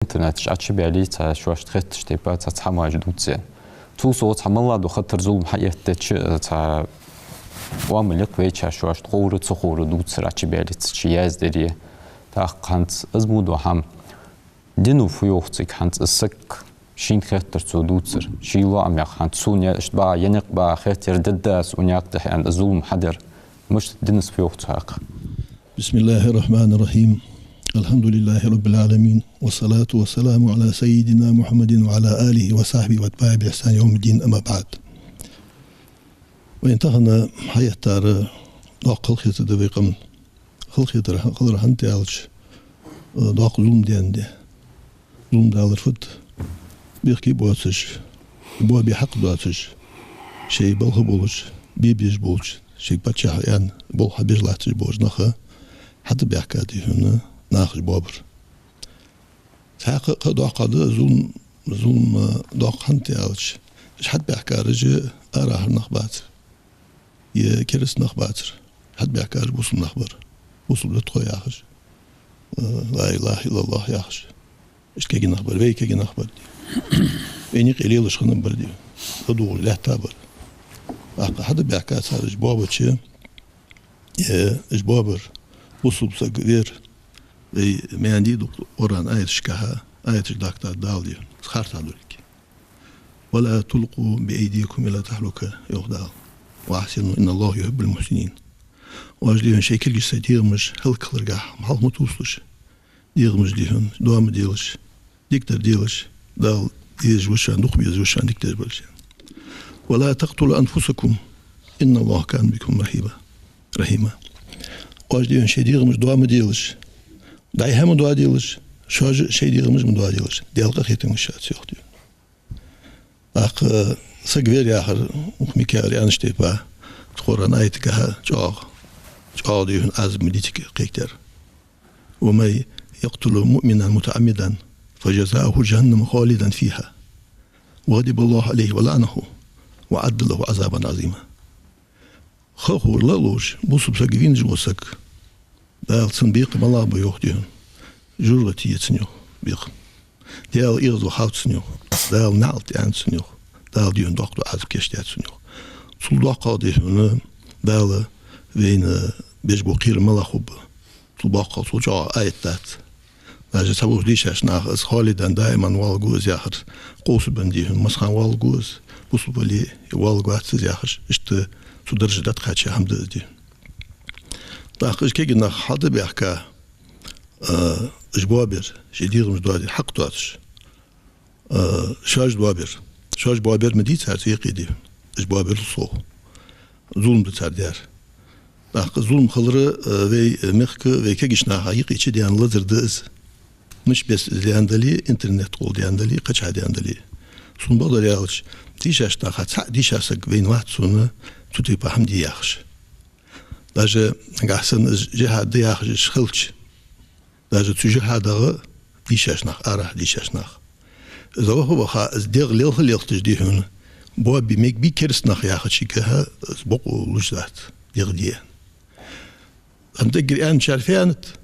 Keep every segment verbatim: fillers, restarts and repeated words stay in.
интернета чу Ӏочубаьле цхьа шоашта хетташ тайпа цхьа, цхьа хӀамаш дувцаш. Цул совгӀа цхьа мел дола хатар, зулам хьаэттача, цхьа оамал я-кх вайчар шоашта ховра, ца ховра дувцар, Ӏочубаьле цу чу яздаьр. ТӀаккха хӀанз из мо дола хӀама, дина фу йоах цига, хӀанз из саг шийна хетар цо дувцар, ший лоӀамех хӀанз сона иштта багӀа, е никъ багӀа хетар дергда аз, укх никъ тӀехьа аьнна, из зулам хьадар. Мишта, динас фу йоах цу хьакъехьа? بسم الله الرحمن الرحيم. الحمد لله رب العالمين، والصلاة والسلام على سيدنا محمد وعلى آله وصحبه وأتباعه بإحسان إلى يوم الدين، أما بعد. Вайна тахан хьаэттар доккха халахетар да вай къаман. Халахетар хилар хӀана аьлча, э, доккха зулам даьннад. Зулам далар фуд? Бехке боацаш, боабе хьакъ доацаш, шоай балха болаш, бе безаш болча, шоай паччахьа аьнна болх хьабеш латташ болча наха хьатӀабаьхка, дий хьона, нахаш боабар. Цхьаькха а кхы а доккха да зулам, зулам, э, доккха хӀана аьлча, уж хьатӀабаьхкараш арахьара нах бацар, е кераста нах бацар, хьатӀабаьхкараш бусалба нах бар. Бусалба да тхо яхаш, э, لا إله إلا الله яхаш. Иштта кагий нах бар, вай кагий нах бар, дий. Вайна юкъе лелаш хиннаб бар, дий. ЛадувгӀаш лаьттабар. ТӀаккха хьатӀабаьхка цар уж боабача, э, уж боабар бусалба саг вар. Вай маьнди дукха Къуръан аяташкахьа, аяташ даккха Дала, дий хьона, харцахьа долга. ولا تلقوا بأيديكم إلى التهلكة, йоах Дала. وأحسنوا إن الله يحب المحسنين. Оаш, дий хьона, шоай кулгашца дегӀамаш хӀалакхиларгахьа хьалха ма тувсалаш. ДегӀамаш, дий хьона, доа ма делаш, дикадар делаш, Дала дезаш ва шоана, дукха безаш ва шоана дикадар болаш. ولا تقتلوا أنفسكم إن الله كان بكم رهيبا، رحيما. Оаш, дий хьона, шоай дегӀамаш доа ма делаш, дӀа-хьа ма доа делаш, шоаш а шоай дегӀамаш ма доа делаш. Даьла къахетам ба шоаца, йоах, дий хьона. ТӀаккха саг вар яхар, укх мо кхы аьннача тайпара, цу Къуръан аятагахьа чӀоагӀа, чӀоагӀа, дий хьона, Ӏазап ма дий цига кхайкадаьр. ومن يقتل مؤمنا متعمدا فجزاؤه جهنم خالدا فيها وغضب الله عليه ولعنه وأعد له عذابا عظيما. Ха а ховра, ла а ловш, бусалба саг вийна вола саг, Дала цунна бекхам бале а ба, йоах, дий хьона, жожагӀате я цунна, йоах, бекхам. Даьла эгӀазло хилда цунна, йоах. Дала наьӀалт аьннад цунна, йоах. Дала, дий хьона, доккха дола Ӏазап кийчдаьд цунна, йоах. Цул доккхагӀа, дий хьона, Дала вайна беш бола кхерам малагӀа хургба. Цул боккхагӀа, цул чӀоагӀа аят дац. Даже цхьаболча дийшача наха из خالدا دائما воалларгва из яхар къовсабенна, дий хьона, массахана воалларгва из, бусалба вале а воалларгвац из яхаш, иштта цу дарже дӀатӀакхаьча хӀама да из, дий хьона. ТӀаккха уж кагий нах хьатӀабаьхка, а, уж боабар, шоай дегӀамаш доа де хьакъ доацаш, а, шоаш боабар. Шоаш боабар ма дий цар цу юкъе, дий хьона. Уж боабар лу сох. Зулам да цар даьр. ТӀаккха зулам хилар, а, вай мехка, вай кагийча наха юкъе чудаьнна лазар да из. Мишта бесса из даьнна дале, интернета гӀолла даьнна дале, кхычахьа даьнна дале. Сона бакъдар аьлча, дийшача наха цаӀ дийша саг вайна вац сона цу тайпара хӀама де яхаш. Даже нагахьа санна из жихӀад да яхаш уж хилча, даже цу жихӀадагӀа дийшача наха, арахьа дийшача наха, из ваха а ваха, из дегӀ лелха а лелхийташ, дий хьона, боабе мегаш ба кераста нах яхача хана, из бокъо луш дац, дегӀ де. ХӀанз эггара аьнначар фу аьннад?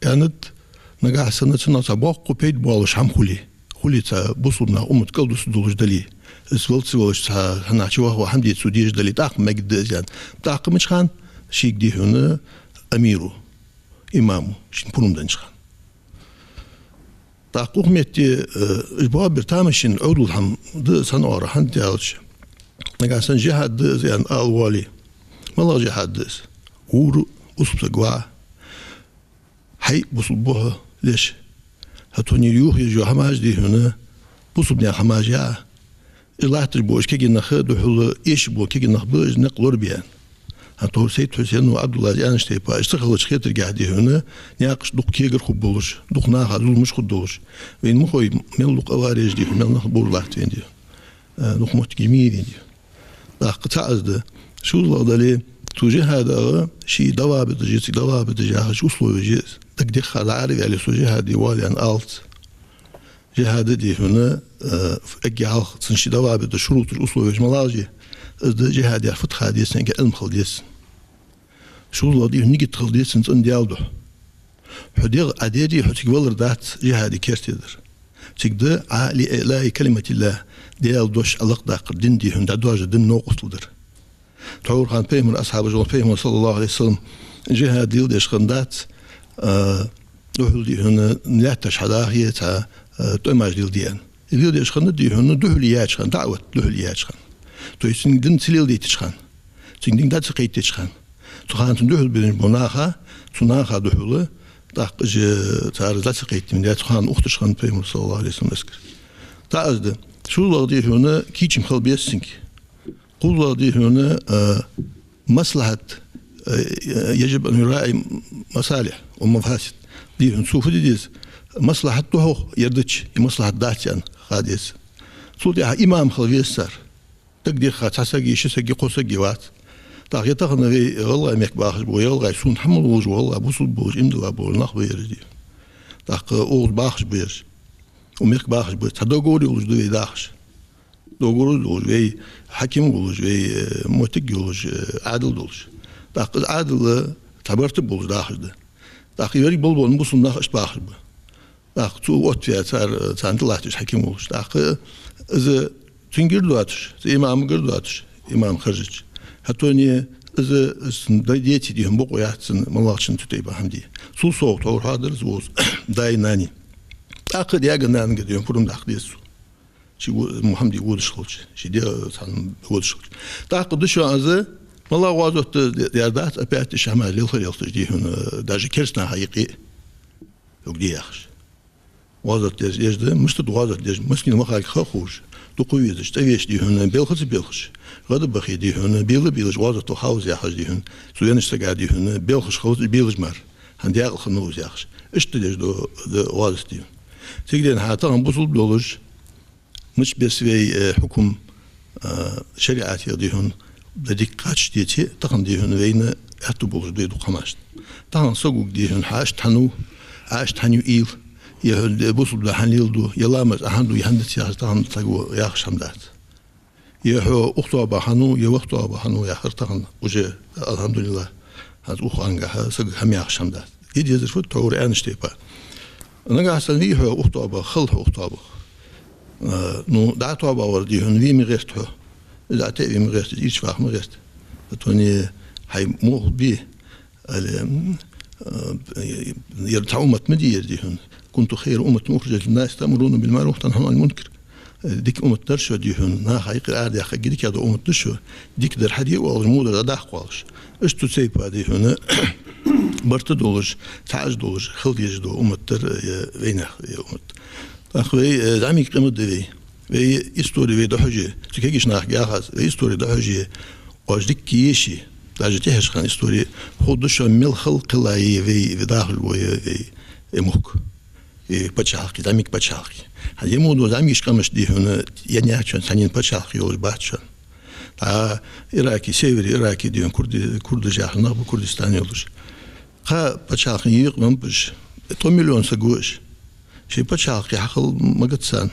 Аьннад, нагахьа санна цунах цхьа боккха пайда болаш хӀама хуле, хуле цхьа бусалба наьха уммат кӀалдусаргдолаш дале, из валлалца волаш цхьа хӀанз чу ваха хӀама де цо дезаш дале, тӀаккха мегаргда из, аьнна. ТӀаккха мича хана? Шийга, дий хьона, амира, имама, шийна пурам деннача хана. ТӀаккха укх метте, э, уж боабар тамашийна Ӏовдал хӀама да из, хӀана аьлча, нагахьа санна жихӀад да из аьнна ала воале, малагӀа жихӀад да из? Вур бусалба саг ваха, хьай бусалба ва хьо, леш. ХӀаьта тхона юха езаш йола хӀамаш, дий хьона, бусалба наьха хӀамаш я. Уж латташ бола уж кагий нах духьала эшаш бола кагий нах ба, уж никъ лорабе аьнна. ХӀаьта тхо Сайд-Хьусейна, Ӏабдуллас аьннача тайпара, уж ца хилча хетаргахьа, дий хьона, наькъаш дукха кегар хургболаш, дукха наха зуламаш хургдолаш. Вайна ма хой, мел дукха авареш, дий хьона, мел нах бовр латт вайна, дий хьона. Э, дукха моттигаш ма йий вайна, дий хьона. ТӀаккха цаӀ из да. ШозлагӀа дале, цу жихӀадагӀа ший давабиташ я, цига давабиташ яхаш условеш я из. Дагадеххар дӀаараваьле, со жихӀаде воалл аьнна алац. ЖихӀада, дий хьона, э, эггара хьалха цун ший давабиташ, шуруташ, условеш малагӀаш я? Из да жихӀаде фатха деза цунна, эггара Ӏилма хила деза цунна. ШозлагӀа, дий хьона, нигат хила деза цунна цӀена Даьла духьа. Хьо дегӀ Ӏадерри, хьо цига валар дац жихӀаде керте дар. Цига да Ӏа لإعلاء كلمة الله, Даьла дош Ӏолакхдаккхар, дин дий хьона дӀадоаржадар, дин новкъостал дар. Тхьовра хана пайхамара асхьабаш, пайхамар, صلى الله عليه وسلم, джихӀад леладеш хиннадац, а, духьал дий хьона лаьтташ хьадаха е цхьа, а, тӀемаш леладе аьнна. Леладеш хиннад дий хьона духьал яьча хана, даӀват духьал яьча хана. То есть цунга дин ца леладайтача хана, цунга дин дӀа ца кхайкадеча хана. Цу хана цунна духьал бенаш бола наха, цу наха духьала, тӀаккха же цар дӀа ца кхайкаденна, цу хана ухийташ хиннад пайхамара, صلى الله عليه وسلم, эскар. ТӀаккха из да. ШоллагӀа дий хьона кийчам хила беза цунга. КхоалагӀа дий хьона, а, маслахьат, а, يجب أن يراعي المصالح والمفاسد. Дий хьона цо фу де деза? Маслахьат да хьогӀ ер дича, е маслахьат дац аьнна ха деза. Цул тӀехьа имам хила веза цар. Даг дехха цхьа саг е, ши саг е, кхо саг е вац. ТӀаккха е тахан вай гӀалгӀай мехка бахаш бола, е гӀалгӀай, сона хьамал волаш вола гӀалгӀа, бусалба болаш, иман дилла болаш нах ба ераш дий. ТӀаккха оаха бахаш ба ераш. Укх мехка бахаш ба, цхьа договор йолаш да вай дахаш. Договор долаш, вай хьаким волаш, вай, э, моттиг йолаш, э, Ӏаьдал долаш. ТӀаккха из Ӏаьдал цхьа барт болаш дахаш да. ТӀаккха еррига болабенна бусалба нах иштта бахаш ба. ТӀаккха цо оттаваь цар, царна тӀалатташ хьаким волаш. ТӀаккха из цунга гар доацаш, цу имама гар доацаш, имам харжача. ХӀаьта а из, из дай деце дий хьона бокъо яц цунна, малагӀчунна цу тайпара хӀама де. Цул совгӀа тхьовра хьоадаьр из вовз, даи нанеи. ТӀаккха даьга-нанага дий хьона пурам даккха деза цо. Ший во-, Мухьаммаде водаш хилча, ший даь цхьана водаш хилча. ТӀаккха да шоана из, малагӀа гӀазот да, яр дац, опять ши хӀама лелхар елхаш дий хьона, даже керста наха юкъе хӀама де яхаш. ГӀазот деш, деш да, мишта да гӀазот деш, массанена мехка ха ховш, дукха везаш, тӀавеш дий хьона, белха ца белхаш, гӀадбахе дий хьона, бела-белаш гӀазот хилва из яхаш дий хьона, цу веннача сага дий хьона, белхаш хилац, белаш мара, хӀана декъала хиннав из яхаш. Иштта деш да, да гӀазот дий хьона. Цига денз хьа тахан бусалба долаш, мичча беса вай, э, хьукам, э, шариӀатах дий хьона, да дика кхача деце, тахан дий хьона вайна аьттув болаш да дукха хӀамаш. Тахан сагага дий хьона хьа иштта хӀана ва, Ӏа иштта хӀана ю уйла, е хьо бусалба да хӀана леладу, е ламаз Ӏа хӀана ду, е хӀана дац яхаш тахан саго яхаш хӀама дац. Е хьо укх тоабах хӀана ва, е вокх тоабах хӀана ва яхар тахан уже, алхьамдулиллахӀ, хӀанз укх ханагахьа сагага хӀама яхаш хӀама дац. Из дезар фуд, тхьовра аьннача тайпара. Нагахьа санна вий хьо укх тоабах, хила хьо укх тоабах. А, ну, дӀа тоабах вар дий хьона ве ма гӀерта хьо. Из дӀа тӀа а ве ма гӀерта, из ирча ваха ма гӀерта. ХӀаьта а хьай мохк бе, али, м, а, ер цхьа уммат ма дий ер дий хьона. كنتم خير أمة أخرجت للناس تأمرون بالمعروف وتنهون عن المنكر. Дика уммат дар шо дий хьона, наха юкъера арадаьккха дика дола уммат да шо, дикадар хьаде а оалаш, водар дӀадаккха а оалаш. Иштта цу тайпара дий хьона, барт долаш, цхьа а долаш, хила дезаш дола уммат дар, е, вайнаьха, е, уммат. ТӀаккха вай, э, зӀамига къам да вай. Вай истори вай дӀахьоже, цу кагийча нахага яхац, вай истори дӀахьоже, оаш дика еше, даже тӀехьарча хана истори, ховргда шоана мел хала кхелла я вай, вай дахаш бола вай, э, мохк. Э, паччахьалкхе, зӀамига паччахьалкхе. ХӀанз е мо дола зӀамигача къамашта дий хьона, е наьрачун цхьаннена паччахьалкхе йолаш бац шоана. ТӀа Ираке, севере Ираке дий хьона, курди-, курдаш яхаш нах ба, Курдистан йолаш. Кхы паччахьалкхен юкъе ма ба уж, ткъо миллион саг ва уж. Шоай паччахьалкхе хьахила магац царна.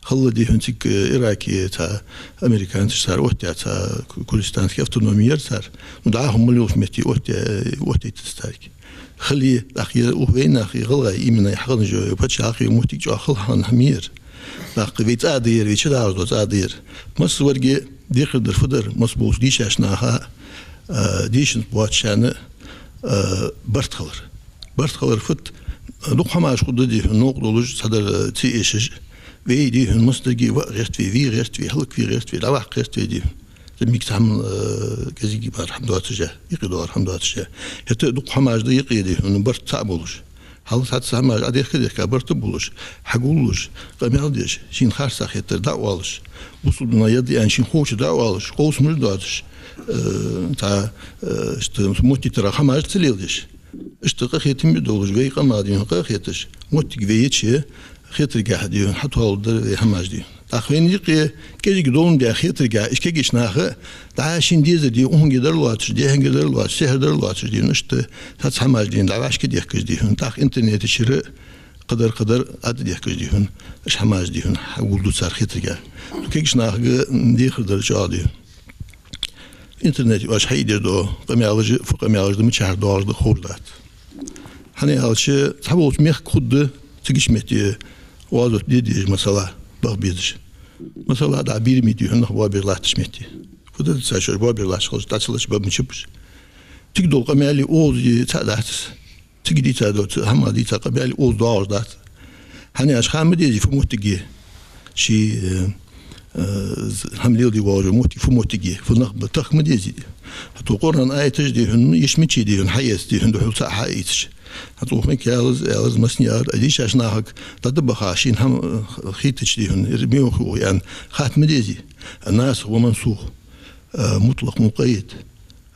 Хилар дий хьона цига, э, Ираке цхьа американцаша цар оттаяь цхьа ку-, курдистански автономи яр цар. Ну, дӀахо мел йолча метте отта-, оттайтац царга. Хиле, тӀаккха е укх вайнаьха, е гӀалгӀай имена хьахинна йола паччахьалкхе, моттиг чӀоагӀа хала хинна хӀама яр. ТӀаккха вай цӀа а дар, вай чудагӀаш дола цӀа а дар. Массаварга дехар дар фу дар, масса болча дийшача наха, а, дийшанза боацачарна, а, барт хилар. Барт хилар фуд, дукха хӀамаш хургда дий хьона, новкъа долаш, цхьадар, а, ца эшаш. Вай дий хьона массадарга ва а гӀерт вай, ве гӀерт вай, хӀалакве гӀерт вай, дӀаваккха гӀерт вай дий хьона. Цу миг цхьа хӀама, э, кӀезига мара хӀама доацаш а, юкъе доагӀар хӀама доацаш а. ХӀаьта дукха хӀамаш да юкъе дий хьона, барт цхьа болаш. Хьал цхьацца хӀамаш Ӏодехка-дехка барт болаш, хьагуллуш, къамаьл деш, шийна харцахьа хетар дӀаоалаш, бусалба дина яр аьнна шийна ховча дӀаоалаш, къовсамаш доацаш, э, цхьа, э, иштта моттийтара хӀамаш ца леладеш. Иштта къахетам бе долаш, вай къаман дий хьона къахеташ, моттиг вай еча, хетаргахьа дий хьона, хьатоалургдар вай хӀамаш дий хьона. ТӀаккха вайна юкъе кӀезига долаш да хетаргахьа, иштта кагийча наха, дӀа шийна дезар дий хьона, укхунгахьа дар лоацаш, дехьангахьа дар лоацаш, сехьар дар лоацаш дий хьона, иштта цхьацца хӀамаш дий хьона, дӀавӀашка дехкаш дий хьона. ТӀаккха интернета чура кхыдар-кхыдар Ӏодехкаш дий хьона, иштта хӀамаш дий хьона, хьагулду цар хетаргахьа. Кагийча нахага дехар дар чӀоагӀа дий хьона. Интернете оаш хьаийдеш дола къамаьлаш, фу къамаьлаш да, мичара доагӀаш да, ховш дац. ХӀана аьлча, цхьаболча мехка хургда, цигача метте ГӀазот де дезаш, масала, баха безаш. Масала, дӀа бийраме, дий хьона, нах боабеш латтача метте. Фу да цар шоаш боабеш латташ хилча, дӀа ца латташ баб мичаб уж. Цига дола къамаьли укхаза цаӀ дац из. Цига дийца доаца, хӀама дийца къамаьли укхаза доагӀаш дац. ХӀана аьлча ха ма дезий фу моттиге ший, э, э, з-, хӀама леладе воагӀаш моттиг фу моттиге, фу нах ба, тахка ма дезий. ХӀаьта Къуръан аяташ, дий хьона, еш мичай, дий хьона, хьаэца, дий хьона, духьал цаӀ хьаийцаш. ХӀанз укх мехка яларза, яларза массане яр, а дийшача нахага дӀадабаха шийна хӀама, э, хийтача, дий хьона, ер мио ху ян хатта ма дезий. Насих ва мансух, э, мутлакъ, мукъаййад.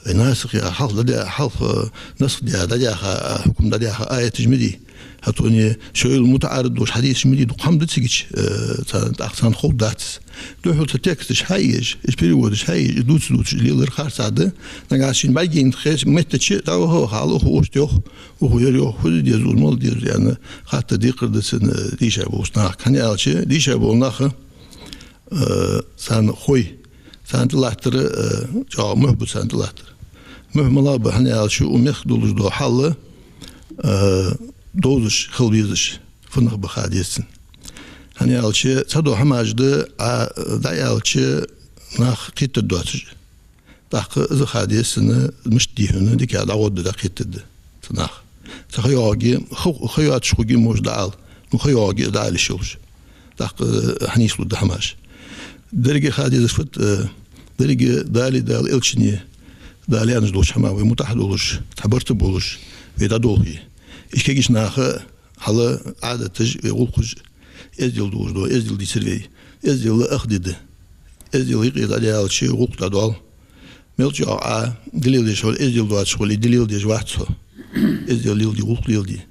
Э, насих я хьалха дӀадаь, хьалха, э, насх даь, дӀадаьха, э, хьукам дӀадаьха аяташ ма дий. ХӀаьта шоайла мутаӀаррид долаш хьадисаш ма дий, дукха хӀама да цигача, э, царна, тӀаккха царна ховргдац. Духьал цу тексташ хьаеш, из переводаш хьаеш, из дувца-дувцаш лелар харцахьа да. Нагахьа шийна бӀаргайна хетача метте чу дӀаваха-ваха, хьалха укхо иштта йоах, укхо ер йоах, фу де деза, укхо мала деза, аьнна, хатта декхар да цунна, э, дийша болча нахага. ХӀана аьлча дийша бола нах, э, царна хой, царна тӀалаттар, э, чӀоагӀа мухь ба царна тӀалаттар. Мухь малагӀа ба, хӀана аьлча укх мехка долаш дола хьал, э, довзаш хила везаш фу нах ба ха деза цунна. ХӀана аьлча цхьадола хӀамаш да, Ӏа дӀааьлча нах кхетаргдоацаш. ТӀаккха из ха деза цунна, мишта, дий хьона, дикагӀа дӀагӀоргда, дӀакхетаргда цу наха. Цу ха йоагӀаргья, ха, ха йоацаш хургья, может, дӀаала. Ну, ха йоагӀаргья дӀаала йиш йолаш. ТӀаккха, э, хьанийслургда хӀамаш. Деррига ха дезар фуд, э, деррига Далеи Дала элчанеи, Дала аьнна долча хӀамах вай мутӀахьа долаш, цхьа барт болаш, вай дӀадолхе. Ишта кагийча наха хьал, Ӏадаташ, вай гӀулакхаш, эздел долаш да, эздел дийцар вай. Эздел ах ди да. Эздел юкъе дӀадаьлча, гӀулакх дӀадоал. Мел чӀоагӀа Ӏа де леладеш хилча, эздел доацаш хуле, де леладеш вац хьо. Эздел леладе, гӀулакх леладе.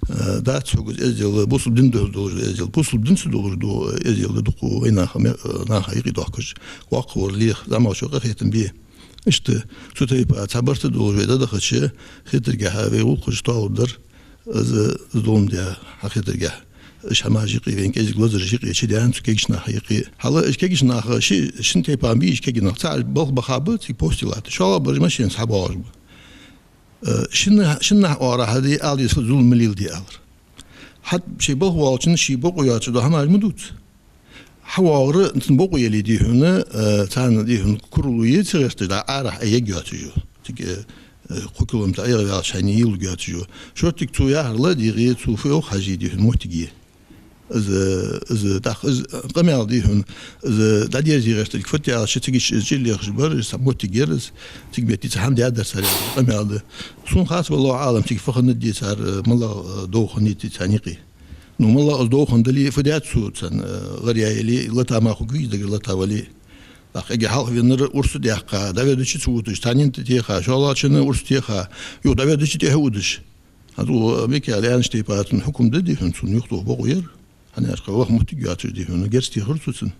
Э, дац хьога из эздел, бусалба дина духьал долаш да эздел. Бусалба динца долаш да эздел, да дукха вай наха, ме-, э, наха юкъе доахкаш. Воккхавар леха, зӀамагӀчоа къахетам бе. Иштта цу тайпара цхьа барт долаш вай дӀадахача, хетаргахьа вай гӀулакхаш тоалургдар, из, из долаш да хьахетаргахьа. Уж хӀамаш юкъе, вайна кӀезига лазараш юкъе чудаьнна цу кагийча наха юкъе. Хьал уж кагийча нах ши-, шин тайпара бий уж кагий нах. ЦаӀ балха баха ба, цига посте латт. ШоллагӀбараш машенаца хьабоагӀаш ба. Э, шинна-, шиннахьа оагӀорахьа, дий, ала деза фу зулам ма леладе алар. ХӀаьта ший балха воаллачоа ший бокъо йоацаш дола хӀамаш ма дувца. ХьавоагӀар цун бокъо яле, дий хьона, э, царна, дий хьона, курал е ца гӀерташ, дӀа арахьа Ӏе ергйоацаш я. Цига, э, э, кхо километр ӀаягӀваьлча хьайна йийлургйоацаш я. Шортига цо яхар ла дегӀе, цо фу йоах хьаже, дий хьона, моттиге. Из, из, тӀаккха из къамаьл, дий хьона, из дӀадерзе гӀертарг фуд аьлча, цига чӀир лехаш бар, цхьа моттиг яр из, цига метте цхьа хӀама даьдар цар, къамаьл да. Сона хац, валлахӀу аӀлам, цига фу хиннад, дий, цар, э, малагӀа, э, дов хиннад, дий, царна юкъе. Ну, малагӀа из дов хинна дале, фу даьд цо царна, э, гӀар яь яле, лата мара хургвий из дагара лата вале. ТӀаккха эггара хьалха веннар урс даьккха, дӀавеннача ца вуташ, цхьаннена тӀа теха, шоллагӀчунна урс теха, юха дӀавеннача тӀехьа удаш. ХӀанз укх мехка яле аьннача тайпара цун хьукам да, дий хьона, цунна юхатоха бокъо яр. ХӀана аьлча кхы ваха моттиг йоацаш, дий хьона, герз техар цо цунна.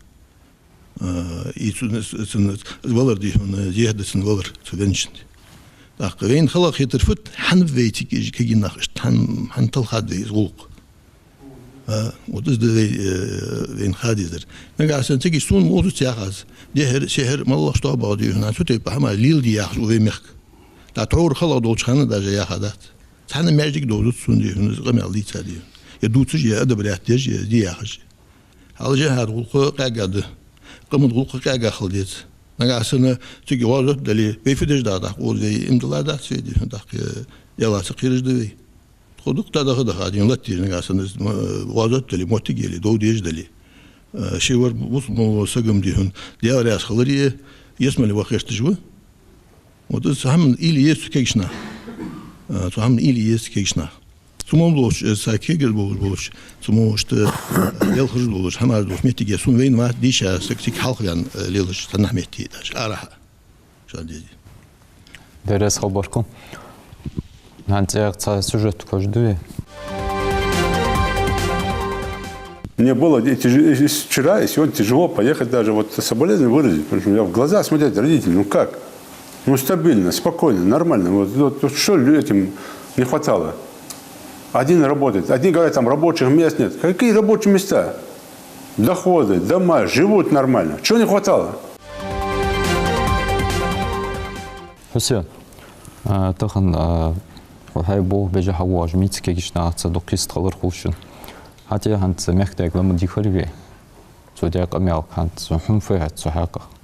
Э, и цунна, цунна валар, дий хьона, дехьа да цунна валар, цу венначунна. ТӀаккха вайна хала хетар фуд, хӀана вай цига уж кагий нах, иштта хӀана, хӀана талхад вай из гӀулакх? А, вот из да вай, э, вайна ха дезар. Нагахьа санна цига сона моза ца яхаш, дехьара, сехьара, малагӀаш тоабагӀа, дий хьона, цу тайпара хӀама леладе яхаш укх вай мехка. ТӀаккха тхьовра хала долча хана даже яха дац. Цхьанне маьждиг довзац сона, дий хьона, из къамаьл дийца, дий хьона. Е дувцаш, е одобрять деш, е де яхаш. Хьал жихӀада гӀулакх къаьга да. Къаман гӀулакх къаьга хила деза. Нагахьа санна цига гӀазот дале, вай фу деш да тӀаккха, укхаза вай иман дилла дац вай, дий хьона, тӀаккха, э, Даьлаца кхераш да вай. Тхо дукха дӀадаха-даха, дий хьона, латташ, нагахьа санна из ма-, гӀазот дале, моттиг яле, дов дезаш дале. Э, ший вар бус-, мо-, сагам, дий хьона, Даьла раьза хиларе, ялсмале ваха гӀерташ ва. Вот из хӀама уйла е еза цу кагийча наха. Э, цу хӀама уйла е еза цу кагийча наха. Цу мо болча, э, са кагий болаш болча, цу мо иштта, э, ялхараш долаш, хӀамаш долча моттиге сона вайна вац дийша саг цига хьалха ваьнна, э, лелаш, цхьаннахьа метте даже, арахьа. Шоана дезий. Дерригаш хьалбаркал. ХӀанз цӀагӀа цхьа сюжет кхоачашде вай. Мне было эти же, и вчера, и сегодня тяжело поехать даже, вот соболезнования выразить, потому что я в глаза смотреть родителям, ну как? Ну, стабильно, спокойно, нормально. Вот, вот, вот что лю-, этим не хватало? Один работает, одни говорят, там рабочих мест нет. Какие рабочие места? Доходы, дома, живут нормально. Чего не хватало? Хьусен, а, тахан, а, хьай болх беш хьавоагӀаш мицца кагийча нахаца дукха йистхилар хул шун. ХӀаьта хӀанз мехкдаьга ламаз дихар вай. Цо даь къамаьл хӀанз хьона фу хет цу хьакъехьа?